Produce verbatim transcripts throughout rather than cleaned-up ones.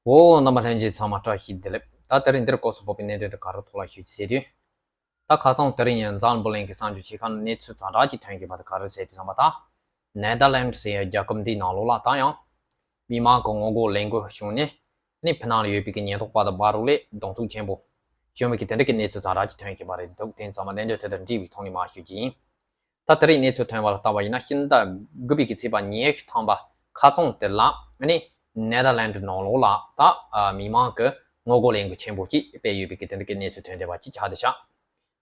འོ། རྣམ་པ་ལྷན་རྒྱས་ཚང་མ་བཀྲ་ཤིས་བདེ་ལེགས། ད་དེ་རིང་འདིར་སྐོར་སུ་བབས་པའི་གནད་དོན་དེ་ག་རེ་ཐོག་ལ་ཞུ་རྒྱུ་ཟེར་དུས། ད་ཁ་སང་དེ་རིང་ཡང་འཛམ་བུ་གླིང་གི་གསར་འགྱུར་ཆེ་ཁག་ནས་གནས་ཚུལ་ཛ་དྲག་ཅིག་ཐོན་གྱི་བ་དེ་ག་རེ་ཟེར་དུས་ཙམ་པ། ད་ནེ་དར་ལེན་ཌི་ཟེར་ཡ་རྒྱལ་ཁབ་འདིའི་ནང་ལོགས་ལ་ད་ཡང་མི་མང་གི་ངོ་རྒོལ་ལས་འགུལ་བྱུང་ནས། ནི་ཕི་ནང་ལ་ཡོད་པའི་གི་ཉེན་རྟོག་པ་དང་བར་རུ་ལས་གདོང་ཐུག་ཆེན་པོ་བྱུང་བའི་གི་དེ་འདྲ་གི་གནས་ཚུལ་ཛ་དྲག་ཅིག་ཐོན་གྱི་བ་རེད་འདུག་དེ་ཙམ་པ་གནད་དོན་དེ་དང་འབྲེལ་བའི་ཐོག་ནས་མར་ཞུ་རྒྱུ་ཡིན། ད་དེ་རིང་གནས་ཚུལ་ཐོན་པ་ལ་བལྟས་པ་ཡིན་ན། ཕྱི་ཟླ་དགུ་པའི་གི་ཚེས་པ་ཉི་ཤུ་ཐམ་པ་ཁ་རྩང་དེ་ལ་ནི་ནེ་དར་ལེན་ཌི་ནང་ལོགས་ལ་ད་མི་མང་གི་ངོ་རྒོལ་ལས་འགུལ་ཆེན་པོ་ཅིག་སྤེལ་ཡོད་པའི་གི་དེ་འདྲ་གི་གནས་ཚུལ་ཐོན་བསྡད་པ་ཅིག་ཆགས་བསྡད་ཤག་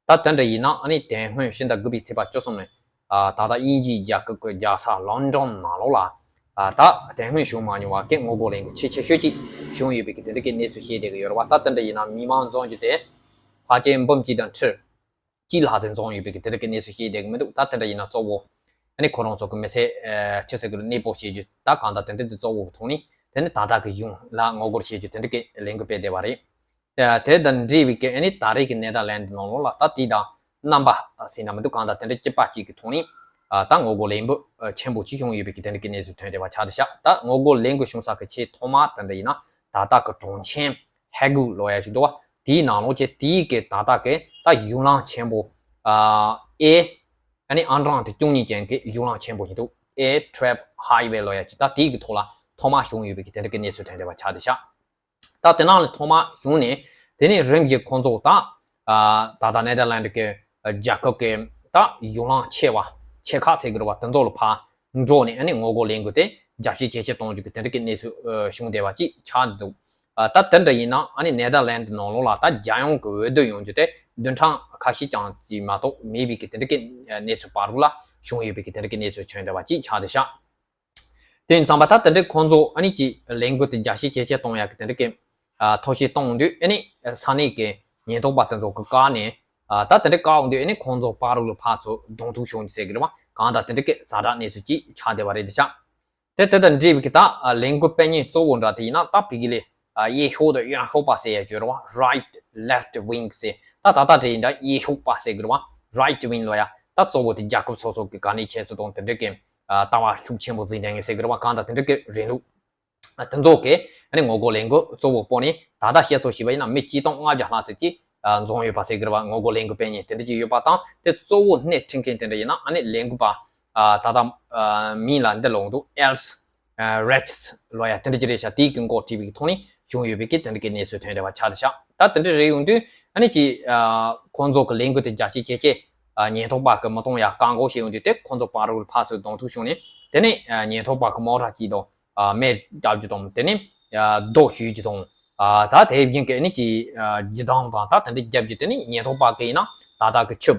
ད་དེ་འདྲ་ཡིན་ན་ཨ་ནི་དེ་སྔོན་ཕྱི་ཟླ་དགུ་པའི་ཚེས་པ་བཅུ་གསུམ་ནས་ད་ལྟ་དབྱིན་ཇིའི་རྒྱལ་ཁབ་ཀྱི་རྒྱལ་ས་ལོན་ཌོན་ནང་ལོགས་ལ་ད་དེ་སྔོན་བྱུང་མ་མྱོང་བ་གི་ངོ་རྒོལ་ལས་འགུལ་ཆེས་ཆེ་ཤོས་ཅིག་བྱུང་ཡོད་པའི་གི་དེ་འདྲ་གི་གནས་ཚུལ་བཤད་བསྡད་ཀྱི་ཡོད་རེད་བ། ད་དེ་འདྲ་ཡིན་ན་མི་མང་འཛོམས་རྒྱུ་དེ་ཕལ་ཆེར་འབུམ་གཅིག་དང་ཁྲི་གཅིག་ལྷག་ཙམ་འཛོམས་ཡོད་པའི་གི་དེ་འདྲ་གི་གནས་ཚུལ་བཤད་བསྡད་ཀྱི་མི་འདུག་ད་དེ་འདྲ་ཡིན་ན་གཙོ་བོ་ཨ་ནི་ཁོ་རང་ཚོ་གི་མི་སེར་ཆེ་ས་གི་གནས་སྤོ་བྱེད་རྒྱུ་ད་གང་ལྟར་དེ་འདྲ་དེ་གཙོ་བོ་གི་ཐོག་ནས་དེ་ནི་ད་ལྟ་གི་གཞུང་ལ་ངོ་རྒོལ་བྱེད་རྒྱུ་དེ་འདྲ་གི་ལས་འགུལ་སྤེལ་བསྡད་པ་རེད། དེ་དང་འབྲེལ་བའི་གི་ཨ་ནི་ད་རེས་ཀྱི་ནེ་དར་ལེན་ཌི་ནང་ལོགས་ལ་ད་དེ་དང་རྣམ་པ་ཟེར་ན་མི་འདུག་གང་ལྟར་དེ་འདྲ་སྐྱིད་པ་གཅིག་གི་ཐོག་ནས་ད་ངོ་རྒོལ་ལས་འགུལ་ཆེན་པོ་ཅིག་བྱུང་ཡོད་པའི་གི་དེ་འདྲ་གི་གནས་ཚུལ་ཐོན་བསྡད་པ་ཆགས་བསྡད་ཤག་ད་ངོ་རྒོལ་ལས་འགུལ་བྱུང་ས་གི་ཆེས་ཐོག་མ་དེ་འདྲ་ཡིན་ན་ད་ལྟ་གི་གྲོང་ཁྱེར་ཧེ་གུ་ལབ་ཡ་ཞིག་འདུག་བ། དེའི་ནང་ལོགས་ཀྱི་དེའི་གི་ད་ལྟ་གི་ད་གཞུང་ལམ་ཆེན་པོ་ཨ་ཨེ་ཨ་ནི་ཨང་གྲངས་དེ་བཅུ་གཉིས་ཅན་གྱི་གཞུང་ལམ་ཆེན་པོ་ཞིག་འདུག་ཨེ་ཊུ་ཝེལ་ཧའི་ཝེ་ལབ་ཡ་ཅིག་ད་དེའི་གི་ཐོག་ལ་ཐོག་མ་བྱུང་ཡོད་པའི་གི་དེ་འདྲ་གི་གནས་ཚུལ་ཐོན་བསྡད་པ་ཆགས་བསྡད་ཤག་ད་དེ་ནང་ལ་ཐོག་མ་བྱུང་ནས་དེ་ནས་རིམ་བཞིན་ཁོང་ཚོ་ད་ད་ལྟ་ནེ་དར་ལེན་ཌི་གི་རྒྱལ་ཁབ་ཀྱི་ད་གཞུང་ལམ་ཆེ་བ་ཆེ་ཁག་ཟེར་གི་རེད་བ། དེ་ཚོ་ལ་ཕར་འགྲོ་ནས་ཨ་ནི་ངོ་རྒོལ་ལས་འགུལ་དེ་རྒྱ་བསྐྱེད་ཇེ་ཆེ་གཏོང་རྒྱུ་གི་དེ་འདྲ་གི་གནས་ཚུལ་བྱུང་བསྡད་པ་ཅིག་ཆགས་འདུག་ད་དེ་འདྲ་ཡིན་ན་ཨ་ནི་ནེ་དར་ལེན་ཌི་ནང་ལོགས་ལ་ད་རྒྱལ་ཡོངས་ཀྱི་འོས་བསྡུ་ཡོང་རྒྱུ་དེ་བདུན་ཕྲག་ཁ་ཤས་ཀྱང་ཅིག་མ་གཏོགས་མེད་པའི་གི་དེ་འདྲ་གི་གནས་ཚུལ་བར་དུ་ལ་བྱུང་ཡོད་པའི་གི་དེ་འདྲ་གི་གནས་ཚུལ་བྱུང་བསྡད་པ་ཅིག་ཆགས་བསྡད་ཤག་དེ་ཡིན་ཙང་པ་ད་དེ་འདྲའི་ཁོང་ཚོ་ཨ་ནི་ཀྱི་ལས་འགུལ་དེ་རྒྱ་བསྐྱེད་ཇེ་ཆེ་གཏོང་ཡག་གི་དེ་འདྲ་གི་ཐབས་ཤེས་གཏོང་དུས་ཨ་ནི་ས་གནས་ཀྱི་ཉེན་རྟོག་པ་དེ་ཚོ་གི་བཀག་ནས་ད་དེ་འདྲའི་བཀག་འོང་དུས་ཨ་ནི་ཁོང་ཚོ་བར་དུ་ལ་ཕར་ཚུར་གདོང་ཐུག་བྱུང་རྒྱུ་ཟེར་གི་རེད་བ། གང་ལྟར་དེ་འདྲ་གི་ཛ་དྲག་གནས་ཚུལ་ཅིག་ཆགས་བསྡད་པ་རེད་འདི་ཤག་དེ་དེ་དང་འབྲེལ་བའི་གི་ད་ལས་འགུལ་སྤེལ་མཁན་གཙོ་བོ་འདྲ་དེ་ཡིན་ན་ད་ཕ་གི་ལས་གཡས་ཕྱོགས་དང་གཡོན་ཕྱོགས་པ་ཟེར་ཡ་ཅིག་ཡོད་རེད་བ། Right Left Wing ཟེར་ད་ད་ལྟ་དེ་ཡིན་ད་གཡས་ཕྱོགས་པ་ཟེར་གི་རེད་བ། Right Wing ལབ་ཡ་ད་གཙོ་བོ་དེ་རྒྱལ་ཁབ་སོ་སོ་གི་ག་ནས་ཁྱེད་ཚོ་དང་དེ་འདྲ་གི་ལྟ་བ་ཤུགས་ཆེན་པོ་འཛིན་མཁན་ཟེར་གི་རེད་བ། གང་ལྟར་དེ་འདྲ་གི་རིང་ལུགས་དེ་ཚོ་གི་ཨ་ནི་ངོ་རྒོལ་ལས་འགུལ་གཙོ་བོ་སྤོ་ནས་ད་ལྟ་བཤད་སྲོལ་ཞིག་པ་ཡིན་ན་མི་སྤྱི་སྟོང་ལྔ་བརྒྱ་ལྷག་ཙམ་ཅིག་འཛོམས་ཡོད་པ་ཟེར་གི་རེད་བ། ངོ་རྒོལ་ལས་འགུལ་སྤེལ་མཁན་དེ་འདྲ་ཅིག་ཡོད་པ་དང་། དེ་གཙོ་བོ་སྣེ་ཁྲིད་མཁན་དེ་འདྲ་ཡིན་ན་ཨ་ནི་ལས་འགུལ་པ་ད་ལྟ་མིང་ལ་འདི་ལོག་འདུག Else Rechts ལབ་ཡ་དེ་འདྲ་ཅིག་རེད་ཤག་དེའི་གི་འགོ་ཁྲིད་པའི་ཐོག་ནས་བྱུང་ཡོད་པའི་གི་དེ་འདྲ་གི་གནས་ཚུལ་ཐོན་བསྡད་པ་ཆགས་བསྡད་ཤག་ད་དེ་འདྲ་རེད་ཡོང་དུས་ཨ་ནི་ཅིག་ཁོང་ཚོ་གི་ལས་འགུལ་དེ་རྒྱ་ཆེ་ཇེ་ཆེ་ཉེན་རྟོག་པ་གི་མི་གཏོང་ཡ་བཀག་འགོག་བྱས་ཡོང་དུས་དེ་ཁོང་ཚོ་བར་དུ་ཕར་ཚུར་གདོང་ཐུག་བྱུང་ནས་དེ་ནས་ཉེན་རྟོག་པ་གི་མོ་ཊ་གཅིག་དང་མེ་བརྒྱབ་རྒྱུ་དང་དེ་ནས་རྡོ་གཞུ་རྒྱུ་དང་ད་དེ་བཞིན་གི་ཨ་ནི་ཅིག་རྒྱུ་དང་དང་ད་དེ་འདྲ་བརྒྱབ་རྒྱུ་དེ་ནས་ཉེན་རྟོག་པ་གི་ཡིན་ན་ད་ལྟ་གི་ཆུ་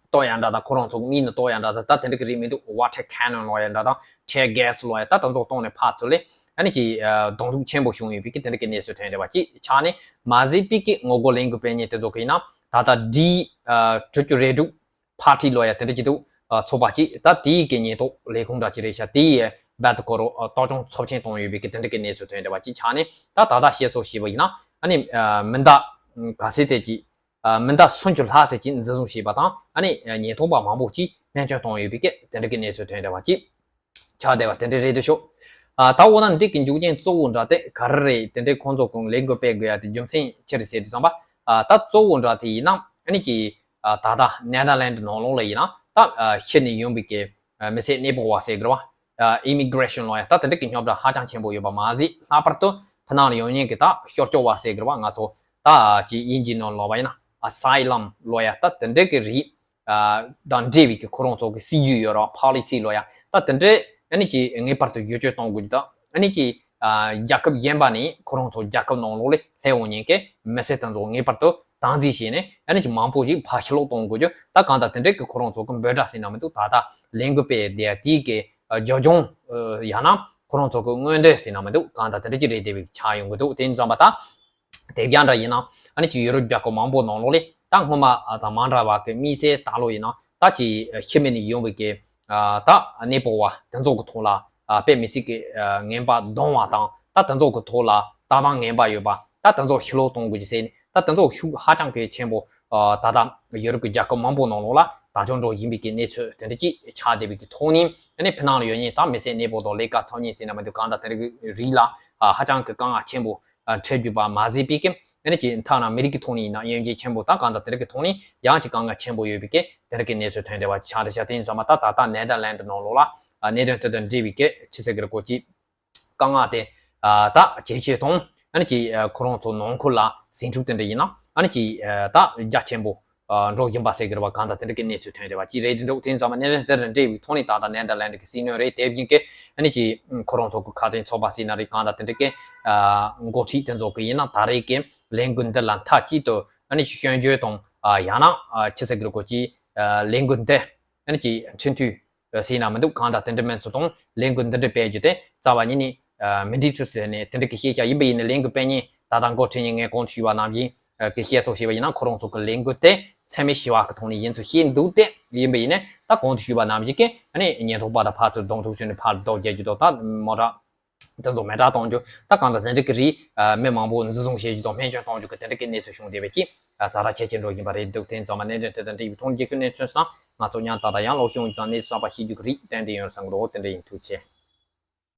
གཏོར་ཡ་འདྲ་དང་ཁོ་རང་ཚོ་མིང་ནི་གཏོར་ཡ་འདྲ་དང་ད་དེ་འདྲ་གི་རིགས་མི་འདུག Water Cannon ལབ་ཡ་འདྲ་དང་Tear Gas ལབ་ཡ་ད་དེ་ཚོ་གཏོང་ནས་ཕར་ཚུར་ལས་ཨ་ནི་ཅིག་གདོང་ཐུག་ཆེན་པོ་བྱུང་ཡོད་པའི་གི་དེ་འདྲ་གི་གནས་ཚུལ་ཐོན་བསྡད་པ་ཅིག་ཆགས་ནས་མ་ཟད་པའི་གི་ངོ་རྒོལ་ལས་འགུལ་སྤེལ་མཁན་དེ་ཚོ་གི་ཡིན་ན་ད་ལྟ་ཌི་དྲུག་ཅུ་རེ་དྲུག་པར་ཊི་ལབ་ཡ་དེ་འདྲ་ཅིག་འདུག་ཚོགས་པ་ཅིག་ད་དེའི་གི་ཉེན་རྟོག་ལས་ཁུངས་འདྲ་ཅིག་རེད་ཤག་དེའི་རྦད་དེ་ཁོ་རང་གཏོར་སྐྱོན་ཚབས་ཆེན་གཏོང་ཡོད་པའི་གི་དེ་འདྲ་གི་གནས་ཚུལ་ཐོན་བསྡད་པ་ཅིག་ཆགས་ནས་ད་ད་ལྟ་བཤད་སྲོལ་ཞིག་པ་ཡིན་ན་ཨ་ནི་མི་ཟླ་ག་ཚོད་ཙམ་ཅིག་མི་ཟླ་སུམ་ཅུ་ལྷག་ཙམ་ཅིག་འཛིན་བཟུང་བྱས་པ་དང་ཨ་ནི་ཉེན་རྟོག་པ་མང་པོ་ཅིག་རྨས་སྐྱོན་བཏང་ཡོད་པའི་གི་དེ་འདྲ་གི་གནས་ཚུལ་ཐོན་བསྡད་པ་ཅིག་ཆགས་བསྡད་པ་དེ་འདྲ་རེད་དེ་ཤོག་ད་འོ་ན་འདི་གི་མཇུག་རྐྱེན་གཙོ་བོ་འདྲ་དེ་ག་རེ་རེད། དེ་འདྲའི་ཁོང་ཚོ་གི་ལས་འགུལ་སྤེལ་དགོས་ཡ་དེ་རྒྱུ་མཚན་ཅི་རེད་ཟེར་དུས་ཙམ་པ་ད་གཙོ་བོ་འདྲ་དེ་ཡིན་ན་ཨ་ནི་ཅིག་ད་ལྟ་ནེ་དར་ལེན་ཌི་ནང་ལོགས་ལ་ཡིན་ན་ད་ཕྱི་ནས་ཡོང་བའི་གི་མི་སེར་གནས་སྤོ་བ་ཟེར་དགོས་རེད་བ། ཨིམ་མི་གྷི་རེ་ཤན་ལབ་ཡ་ད་དེ་འདྲ་གི་རྙོག་དྲ་ཧ་ཅང་ཆེན་པོ་ཡོད་པ་མ་ཟད་ལྷག་པར་དུ་ཕི་ནང་ལ་ཡོང་མཁན་གི་ད་ཤོར་སྐྱོ་བ་ཟེར་དགོས་རེད་བ། ང་ཚོ་ད་ཅིག་དབྱིན་ཇིའི་ནང་ལབ་པ་ཡིན་ན་Asylum ལབ་ཡ་ད་དེ་འདྲ་གི་རིགས་དང་འབྲེལ་བའི་གི་ཁོ་རང་ཚོ་གི་སྲིད་ཇུས་ཡོད་རེད་བ། Policy ལབ་ཡ་ད་དེ་འདྲ་ཨ་ནི་ཅིག་ངེས་པར་དུ་བེད་སྤྱོད་གཏོང་དགོས་ཀྱི་ད་ཨ་ནི་ཅིག་རྒྱལ་ཁབ་གཞན་པ་ནས་ཁོ་རང་ཚོ་རྒྱལ་ཁབ་ནང་ལོགས་ལ་སླེབས་འོང་མཁན་གི་མི་སེར་དེ་ཚོ་ངེས་པར་དུ་དམ་འཛིན་བྱས་ནས་ཨ་ནི་ཅིག་མང་པོ་ཅིག་ཕར་ཕྱིར་ལོག་གཏོང་དགོས་རྒྱུ་ད་གང་ལྟར་དེ་འདྲའི་གི་ཁོ་རང་ཚོ་གི་འབོད་སྒྲ་ཟེར་ན་མི་འདུག་ད་ལྟ་ལས་འགུལ་སྤེལ་བསྡད་དེའི་གི་རྒྱབ་ལྗོངས་ཡང་ན་ཁོ་རང་ཚོ་གི་མངོན་འདོད་ཟེར་ན་མི་འདུག་གང་ལྟར་དེ་འདྲ་ཅིག་རེད་བསྡད་པའི་ཆགས་ཡོང་གི་འདུག་དེ་ཡིན་ཙང་པ་ད་དེ་རྒྱ་འདྲ་ཡིན་ན་ཨ་ནི་ཅིག་ཡུ་རོབ་རྒྱལ་ཁབ་མང་པོ་ནང་ལོགས་ལས་ད་སྔོན་མ་དང་མ་འདྲ་བ་གི་དམིགས་བསལ་ད་ལོ་ཡིན་ན་ད་ཅིག་ཕྱི་མི་ནས་ཡོང་བའི་གི་ད་གནས་སྤོ་བ་དེ་ཚོ་གི་ཐོག་ལ་དཔེ་མི་སྲིད་ཀྱི་ངན་པ་གདོང་བ་དང་ད་དེ་ཚོ་གི་ཐོག་ལ་ལྟ་སྟངས་ངན་པ་ཡོད་པ་ད་དེ་ཚོ་ཕྱིར་ལོག་གཏོང་དགོས་ཀྱི་ཟེར་ནས་ད་དེ་ཚོ་ཤུགས་ཧ་ཅང་གི་ཆེན་པོ་ད་ལྟ་ཡུ་རོབ་ཀྱི་རྒྱལ་ཁབ་མང་པོ་ནང་ལོགས་ལ་ད་ཆོག་འགྲོ་བཞིན་པའི་གི་གནས་ཚུལ་དེ་འདྲ་ཅིག་ཆགས་བསྡད་པའི་གི་ཐོག་ནས་ཨ་ནི་ཕི་ནང་ལ་ཡོད་མཁན་ད་མི་སེར་གནས་སྤོ་དང་ལས་ཀ་འཚོལ་མཁན་ཟེར་ན་མི་འདུག་གང་ལྟར་དེ་འདྲ་གི་རིགས་ལ་ཧ་ཅང་གི་དཀའ་ངལ་ཆེན་པོ་ འཕྲད་རྒྱུ་བ་མ་ཟད་པའི་གི་ཨ་ནི་ཅིག་ཐ་ན་མི་རིགས་ཀྱི་ཐོག་ནས་ཡིན་ན་དབྱེ་འབྱེད་ཆེན་པོ་དང་གང་ལྟར་དེ་འདྲ་གི་ཐོག་ནས་ཡང་ཅིག་དཀའ་ངལ་ཆེན་པོ་ཡོད་པའི་གི་དེ་འདྲ་གི་གནས་ཚུལ་ཐོན་བསྡད་པ་ཆགས་འདི་ཆ་དེ་ཡིན་ཙང་མ་ད་ད་ལྟ་ནེ་དར་ལན་ཌི་ནང་ལོགས་ལ་གནད་དོན་དེ་དང་འབྲེལ་བའི་གི་ཆི་ཟེར་གི་རེད་གོ་ཅིག་དཀའ་ངལ་དེ་ད་ཇེ་ཆེ་དང་ཨ་ནི་ཅིག་ཁོ་རང་ཚོ་ནང་ཁུལ་ལ་ཟིང་འཁྲུག་དེ་འདྲ་ཡིན་ན་ཨ་ནི་ཅིག་ད་རྒྱ་ཆེན་པོ་འགྲོ་བཞིན་པ་ཟེར་གི་རེད་བ། གང་ལྟར་དེ་འདྲ་གི་གནས་ཚུལ་ཐོན་རེད་བ། ཅི་རེད་འདྲ་དེ་ཚང་མ་གནས་ཚུལ་དེ་རེད་འདྲ་བའི་ཐོག་ནས་ད་ལྟ་ནེ་དར་ལན་ཌི་གི་སྲིད་བློན་རེད་དེ་བཞིན་གི་ཨ་ནི་ཅིག་ཁོ་རང་ཚོ་གི་ཁ་དན་ཚོགས་པ་ཟེར་ན་རེད། གང་ལྟར་དེ་འདྲ་གི་འགོ་ཁྲིད་དེ་ཚོ་གི་ཡིན་ན་ད་རེས་ཀྱི་ལས་འགུལ་འདི་ལ་མཐའ་གཅིག་ཏུ་ཨ་ནི་ཅིག་སྐྱོན་བརྗོད་དང་ཡང་ན་ཆི་ཟེར་གི་རེད་གོ་ཅིག་ལས་འགུལ་འདི་ཨ་ནི་ཅིག་ཁྲིམས་མཐུན་ཟེར་ན་མི་འདུག་གང་ལྟར་དེ་འདྲ་མིན་ཚུལ་དང་ལས་འགུལ་འདི་འདྲ་སྤེལ་རྒྱུ་དེ་རྩ་བ་ཉིད་ནས་མི་འགྲིག་ཚུལ་ཟེར་ནས་དེ་འདྲ་གི་བཤད་བྱ་ཡིན་པ་ཡིན་ན་ལས་འགུལ་སྤེལ་མཁན་ད་ལྟ་འགོ་ཁྲིད་མཁན་ངས་གོང་དུ་ཞུས་པ་ནང་བཞིན་གི་བཤད་སྲོལ་བྱས་པ་ཡིན་ན་ཁོ་རང་ཚོ་གི་ལས་འགུལ་དེ་འཚེ་མེད་ཞི་བ་གི་ཐོག་ནས་ཡིན་ཚུལ་བཤད་འདུག་སྟེ་ཡིན་པ་ཡིན་ན་ད་གོང་དུ་ཞུས་པ་ནང་བཞིན་གི་ཨ་ནི་ཉེན་རྟོག་པ་དང་ཕར་ཚུར་གདོང་ཐུག་བྱས་ནས་ཕར་ལྡོག་རྒྱག་རྒྱུ་དང་ད་མོ་ཊ་དེ་ཚོ་མེ་སྲེག་གཏོང་རྒྱུ་ད་གང་ལྟར་དེ་འདྲ་གི་རིགས་མི་མང་པོ་འཛིན་བཟུང་བྱེད་རྒྱུ་དང་སྨན་བཅོས་གཏོང་རྒྱུ་གི་དེ་འདྲ་གི་གནས་ཚུལ་བྱུང་བསྡད་པའི་ཅིག་ཛ་དྲག་ཆེ་ཆེ་འགྲོ་བཞིན་པ་རེད་འདུག་དེ་ཚང་མ་གནད་དོན་དེ་དང་འབྲེལ་བའི་ཐོག་ནས་རྒྱལ་ཁབ་གནས་ཚུལ་སོང་ང་ཚོ་ཉམས་ཏག་ཏག་ཡང་ལོག་ཤོང་རྒྱུ་དང་གནས་ཚུལ་གསར་པ་ཤེས་རྒྱུ་གི་རིགས་ཏན་ཏན་ཡོང་བསམ་གི་འདུག་དེ་འདྲ་ཡིན། ཐུགས་རྗེ་ཆེ།